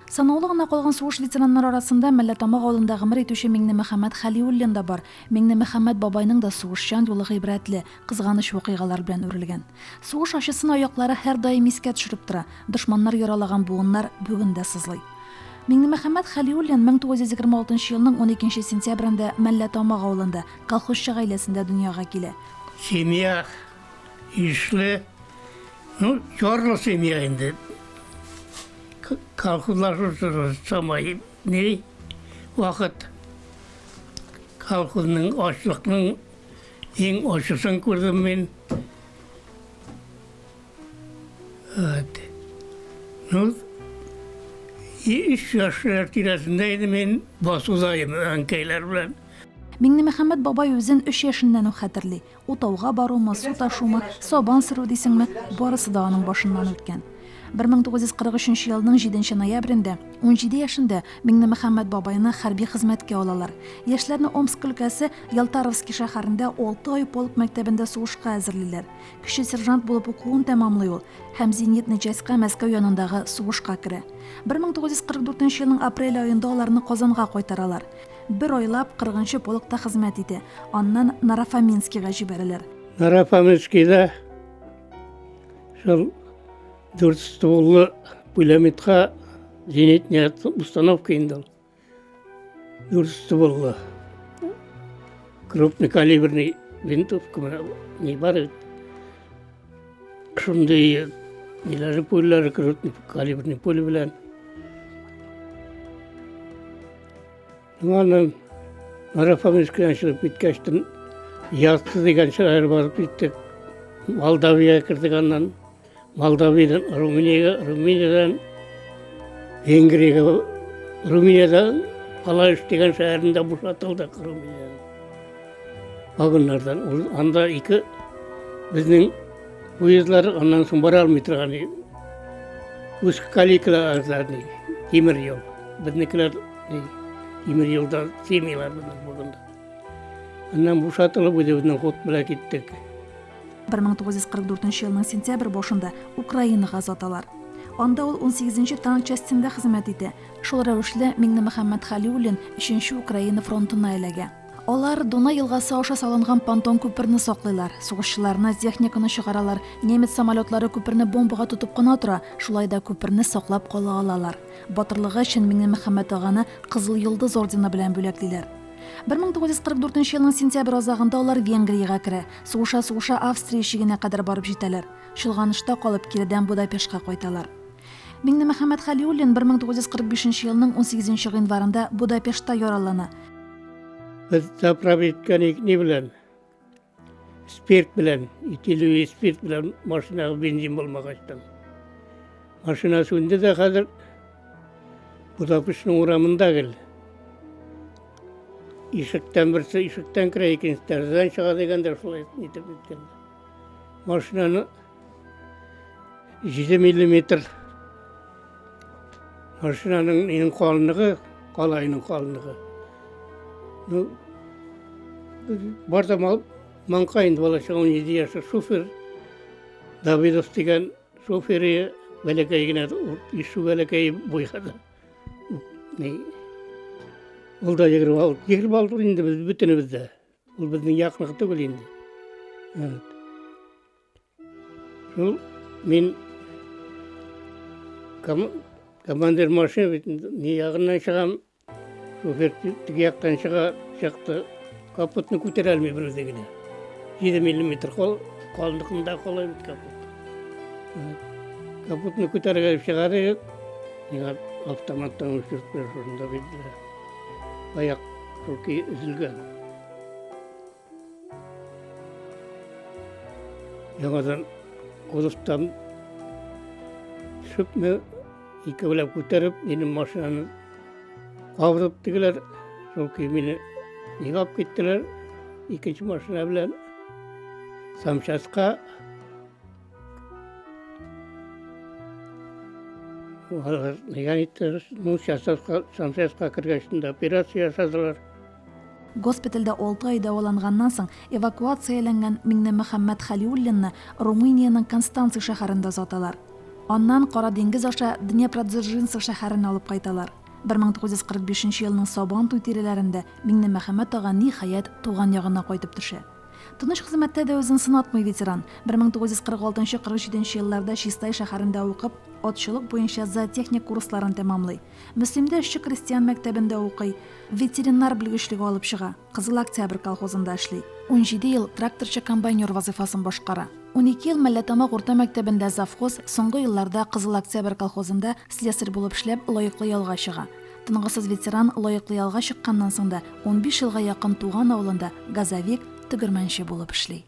Санаулы гына калган сугыш ветераннары арасында Мәлләтамак авылында гомер итүче Миңнемөхәммәт Хәлиуллин да бар. Миңнемөхәммәт бабайның да сугышчан юлы гыйбрәтле, кызганыч вакыйгалар белән үрелгән. Сугыш ачысын аяклары һәрдаим искә төшереп тора, дошманнар яралаган буыннар бүген дә сызлый. Миңнемөхәммәт Хәлиуллин 1926 елның 12 сентябрендә Мәлләтамак авылында, колхозчы гаиләсендә дөньяга килә. Семья ишле, ну, ярлы семья инде. Колхозлашу самай ни вакыт колхозның ачлыкның иң ачысын күрдем мин. Вот. Ну, өч яшьләр тирәсендә иде мин басуда идем әнкәйләр белән. Миңнемөхәммәт бабай үзен өч яшеннән үк хәтерли. Утауга барумы, су ташумы, сабан сөрү дисеңме, барысы да аның башыннан үткән. 1943 елның 7 ноябрендә, 17 яшендә Миңнемөхәммәт бабайны хәрби хезмәткә алалар. Яшьләрне Омск өлкәсе Ялтаровский шәһәрендә 6 ай полк мәктәбендә сугышка әзерлиләр. Кече сержант булып укуын тәмамлый ул һәм зенитный частька Мәскәү янындагы сугышка керә. 1944 елның апрель аенда аларны Казанга кайтаралар. Бер айлап 40 нчы полкта хезмәт итә, аннан Нарофоминскийга җибәрәләр. Нарофоминскийда шул дүрт стволлы пулеметка зенитная установка инде ул. Дүрт стволлы крупнокалиберный винтовка менә ни бар бит. Шундый ниләре пулялары крупнокалиберный пуля белән. Аннан Нарафаминскидан чыгып киткәчтен Яссы дигән шәһәр барып җиттек. Молдавиягә кердек аннан. Молдавиядән Румыниягә, Румыниядән Венгриягә, Румыниядән Палаеш дигән шәһәрендә бушатылдык Румыниядән. Вагоннардан. Ул анда ике безнең поездлар аннан соң бара алмый торган. Узкоколейкалар, тимер юл. Безнекеләр Тимер юлда сыймыйлар безнең вагонда. Аннан бушатылып үзебезнең ход белән киттек. 1944 елның сентябрь башында Украинага озаталар. Анда ул 18 нче танк частендә хезмәт итә. Шул рәвешле Миңнемөхәммәт Хәлиуллин Өченче Украина фронтына эләгә. Алар Дунай елгасы аша салынган понтон күперне саклыйлар, сугышчыларны, техниканы чыгаралар, немец самолетлары күперне бомбага тотып кына тора, шулай да күперне саклап кала алалар. Батырлыгы өчен Миңнемөхәммәт аганы Кызыл Йолдыз ордены белән бүләклиләр. 1944 елның сентябрь азагында алар Венгриягә керә, сугыша-сугыша Австрия чигенә кадәр барып җитәләр. Чолганышта калып, киредән Будапештка кайталар. Миңнемөхәммәт Хәлиуллин 1945 елның 18 гыйнварында Будапештта яралана. Без заправить иткән идек ни белән? Спирт белән, этиловый спирт белән машинага бензин булмагачтан. Машина сүнде дә хәзер Будапештның урамында гел. Ишектән берсе ишектән керә, икенче тәрәзәдән чыга дигәндә шулай итеп иткән. Машинаны 7 миллиметр машинаның иң калынлыгы, калайның калынлыгы. Ну, бар да мал, маңка инде бала чага 17 яшьлек шофер Давидов дигән шоферы бәләкәй генә, ишу бәләкәй буйга да. Ни, ул да 26, 26 инде без бөтенебез дә. Ул безнең якныкы түгел инде. Вот. Шул мин ком командир машина бит ни ягыннан чыгам, шофер теге яктан чыга, чыкты. Капотны күтәрә алмый бер үзе генә. 7 миллиметр кол, калынлыгында кала бит капот. Капотны күтәрергә дип чыгарды, миңа автоматтан очырып шунда бирделәр. Аяк шул көе өзелгән. Яңадан кузовтан төшепме, икәүләп күтәреп, минем машинаны кабызып тегеләр. Шул көе мине нигә алып киттеләр? Икенче машина белән Самчаска. Алар нигә иттеләр? Ну, Самчаска кергәч, операция ясадылар. Госпитальдә алты ай дәваланганнан соң, эвакуацияләнгән Миңнемөхәммәт Хәлиуллинны Румыниянең Констанция шәһәрендә озаталар. Аннан Кара диңгез аша Днепродзержинск шәһәренә алып кайталар. 1945 елның Сабан туй тирәләрендә Миңнемөхәммәт ага ниһаять туган ягына кайтып төшә. Тыныч хезмәттә дә үзен сынатмый ветеран. 1946-47 елларда Чистай шәһәрендә укып, атчылык буенча зоотехник курсларын тәмамлый. Мөслимдә эшче-крестьян мәктәбендә укый, ветеринар белгечлеге алып чыга, Кызыл Октябрь колхозында эшли. 17 ел тракторчы-комбайнер вазыйфасын башкара. 12 ел Мәлләтамак урта мәктәбендә завхоз, соңгы елларда Кызыл Октябрь колхозында слесарь булып эшләп, лаеклы ялга чыга. Тынгысыз ветеран лаеклы ялга чыкканнан соң да 15 елга якын туган авылында газовик, тегермәнче булып эшли.